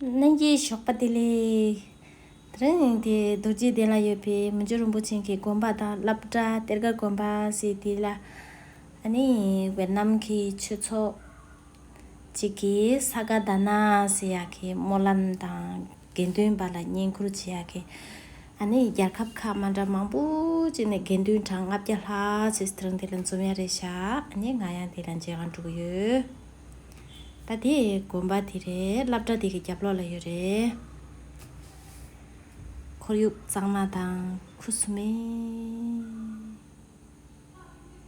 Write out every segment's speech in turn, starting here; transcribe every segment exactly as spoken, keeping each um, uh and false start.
གནས་ཀྱི་ཞོགས་པ་བདེ་ལེགས། དེ་རིང་དེ་རྡོ་རྗེ་གདན་ལ་ཡོད་པའི་མི་འགྱུར་རིན་པོ་ཆེ་གི་དགོན་པ་དང་སློབ་གྲྭ་གཏེར་སྒར་དགོན་པ་ཟེར་དེ་ལ། ཨ་ནི་ཝེད་ནམ་གྱི་ཆོས་ཚོགས་གཅིག་གིས་ས་ག་ཟླ་ན་ཟེར་ཡག་གི་སྨོན་ལམ་དང་དགེ་འདུན་པ་ལ་བསྙེན་བཀུར་བྱེད་ཡག་གི། ཨ་ནི་རྒྱལ་ཁབ་ཁག་མ་འདྲ་མང་པོ་ཅིག་ནས་དགེ་འདུན་གྲངས་ལྔ་བརྒྱ་ལྷག་ཅིག་དེ་རིང་དེ་ལ་འཛོམས་ཡ་རེད་ཤག་ཨ་ནི་ང་ཡང་དེ་ལ་མཇལ་ཁ་འགྲོ་གི་ཡོད། ད་དེ་དགོན་པ་དེ་རེད། སློབ་གྲྭ་དེ་གི་རྒྱབ་ལོགས་ལ་ཡོད་རེད། ཁོར་ཡུག་གཙང་མ་དང་ཁུ་སིམ་མེ།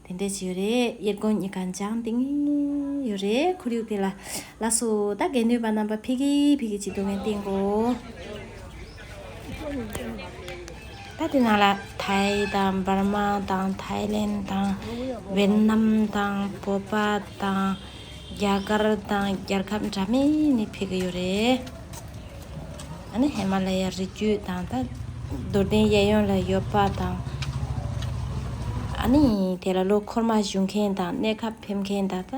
དེ་འདྲས་ཅིག་ཡོད་རེད། གཡས་སྐོར་གཉིས་ཀ་ལྗང་ཏིང་ཡོད་རེད། ཁོར་ཡུག་དེ་ལ། ལགས་སོ། ད་དགེ་འདུན་པ་རྣམ་པ་ཕ་གི་ཕ་གི་ཅིག་འདུག་མཁན་བསྟན་གོ། ད་དེ་ནང་ལ་ཐའི་དང་འབར་མ་དང་ཐའི་ལེན་དང་ཝེད་ནམ་དང་བོད་པ་དང་རྒྱ་གར་དང་རྒྱལ་ཁབ་འདྲ་མིན་ནས་ཕེབས་ཀྱི་ཡོད་རེད། ཨ་ནི་ཧི་མ་ལ་ཡའི་རི་རྒྱུད་དང་ད་རྡོར་གདན་གཡས་གཡོན་ལ་ཡོད་པ་དང་། ཨ་ནི་དེ་ལ་ལོ་འཁོར་མ་བཞུགས་མཁན་དང་གནས་སྐབས་ཕེབས་མཁན་དང་ད་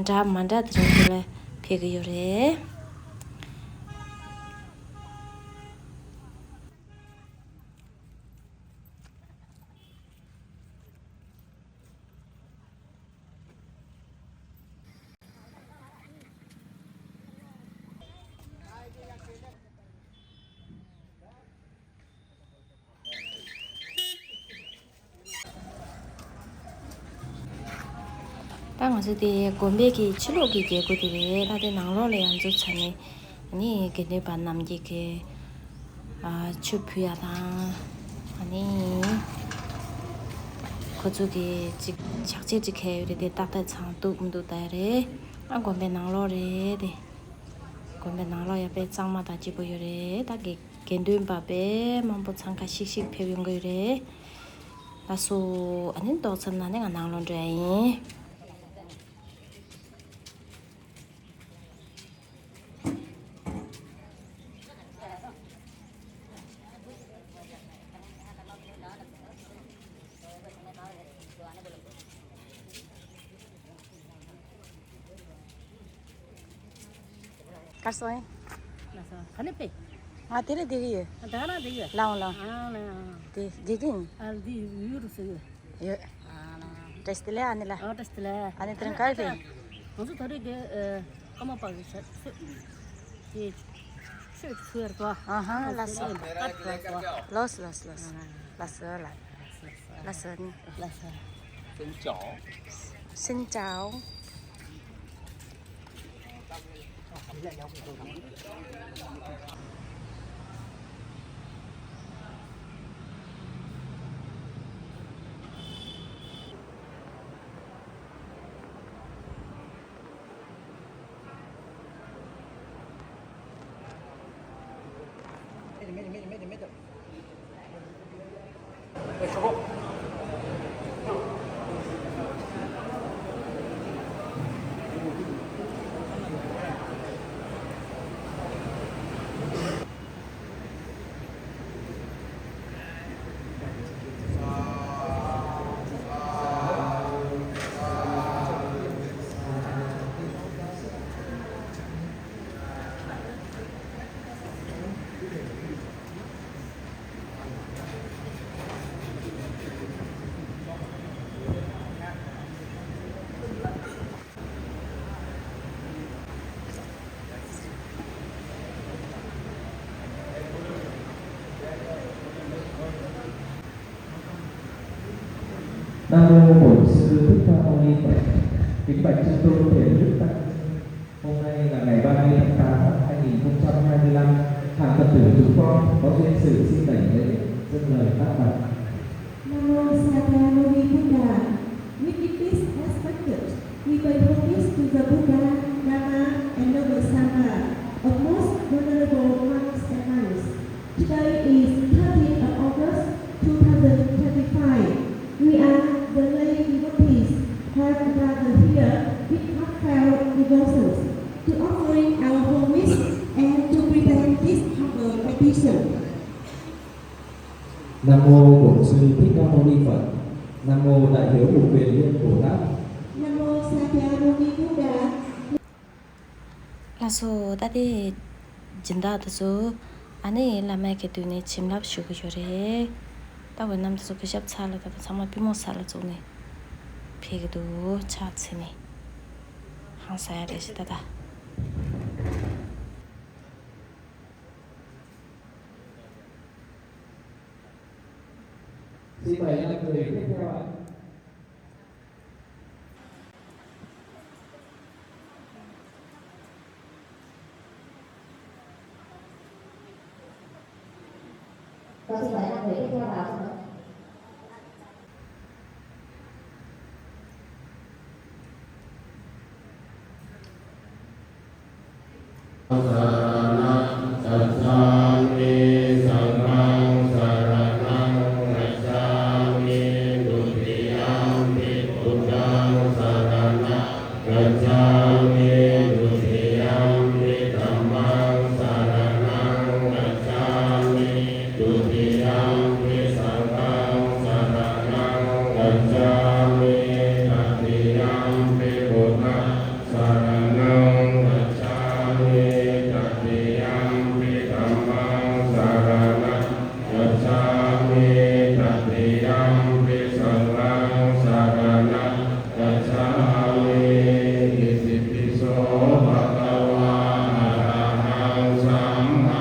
འདྲ་མ་འདྲ་དེ་རིང་དེ་ལ་ཕེབས་ཀྱི་ཡོད་རེད། ད་ང་ཚོ་དེ་དགོན་པའི་གི་ཕྱི་ལོགས་ཀྱི་རྒྱལ་སྒོ་དེ་རེད། ད་དེ་ནང་ལོགས་ལ་ཡང་འཛུལ་ཚར་ནས་ཨ་ནི་དགེ་འདུན་པ་རྣམས་ཀྱིས་གི་ཨ་ཆུ་ཕུལ་ཡ་དང་ཨ་ནི་ཁོ་ཚོ་གི་ཅིག་ཕྱག་ཕྱིད་ཅིག་འཁྱེར་ཡོད་རེད། དེ་ཏག་ཏག་ཚང་འདུག་མི་འདུག་ལྟ་ཡ་རེད། ཨ་དགོན་པའི་ནང་ལོགས་རེད་དེ། དགོན་པའི་ནང་ལོགས་ཡ་དཔེ་གཙང་མ་དང་སྐྱིད་པོ་ཡོད་རེད། ད་དགེ་དགེ་འདུན་པ་དཔེ་མང་པོ་འཚང་ཁ་ཤིག་ཤིག་ཕེབས་ཡོང་གི་ཡོད་རེད། ལགས་སོ། ཨ་ནི་ཏོག་ཙམ་ནང་ནས་ང་ནང་ལོགས་འགྲོ་ཡ་ཡིན། གར་སོང་ཡིན། ལགས་སོ། ག་ནས་ཕེབས། ང་དེ་རིང་བསྡད་ཀྱི་ཡོད། ད་རང་བསྡད་ཀྱི་ཡོད། ལའོ་ལའོ། ཨ་ལ། དེ་དགེ་རྒན། ཨ་འདི་ཡུལ་རུ་སུ་ཡོད། ཡོད། ཨ་ལ། བཀྲ་ཤིས་བདེ་ལེགས་ཨ་ནི་ལ། ཨ་བཀྲ་ཤིས་བདེ་ལེགས། ཨ་ནི་དེ་རིང་ག་རེ་ཕེབས། ང་ཚོ་ད་རེས་དེ་ཨ་ཀརྨ་པ་གི་ཆ་ཚོད་དེ་ཆོས་ཚོད་རེད་པ། ཨ་ཧ་ལགས་སོ། ལགས་སོ་ལགས་སོ། ལགས་སོ་ལགས། ལགས་སོ། ལགས་སོ། Xin chào. Xin chào. Nam mô Bổn Sư Thích Ca Mâu Ni Phật. Kính bạch chư tôn thiện đức tăng. Hôm nay là ngày ba mươi tháng tám năm hai nghìn không trăm hai mươi lăm, hàng Phật tử chúng con có duyên sự xin đảnh lễ, dâng lời bát bạch. Namo Sakyamuni Buddha. We give this respected, we pay homage to the Buddha, Dharma, and Noble Sangha, of most venerable monks and nuns. Today is thirteenth of August two thousand twenty-five. We are the lay devotees have gathered here with heartfelt devotions to offering our homage and to present this humble petition. Nam mô Bổn Sư Thích Ca Mâu Ni Phật. Nam mô Đại Hiếu Hùng Quyền Liên Bồ Tát. Namo Sakyamuni Buddha. ལགས་སོ། ད་དེ་ སྦྱིན་བདག་དེ་ཚོ་ཨ་ནི་བླ་མའི་གི་མདུན་ནས་བྱིན་རླབས་ཞུ་གི་ཡོད་རེད། ད་འོ་ནམ་དེ་ཚོ་གུས་ཞབས་ཚར་ལ་ད་ལྟ་ཚང་མ་པུས་མོ་ས་ལ་བཙུགས་ནས་ཕེབས་ཀྱི་འདུག་ཕྱག་འཚལ་ནས་ཧང་སང་ཡ་རེད་ཤི་ད་ད། སྲིད་པ་ཡང་དུ་རིག་པའི་ཕྲེང་བ། सरणं गच्छामि। सङ्घं सरणं गच्छामि। दुतियम्पि बुद्धं सरणं गच्छामि। दुतियम्पि धम्मं सरणं गच्छामि। दुतियम्पि सङ्घं सरणं गच्छामि। ततियम्पि बुद्धं सरणं गच्छामि। ततियम्पि धम्मं सरणं गच्छामि। ततियम्पि सङ्घं सरणं गच्छामि। इतिपि so bhagavā arahaṃ sammā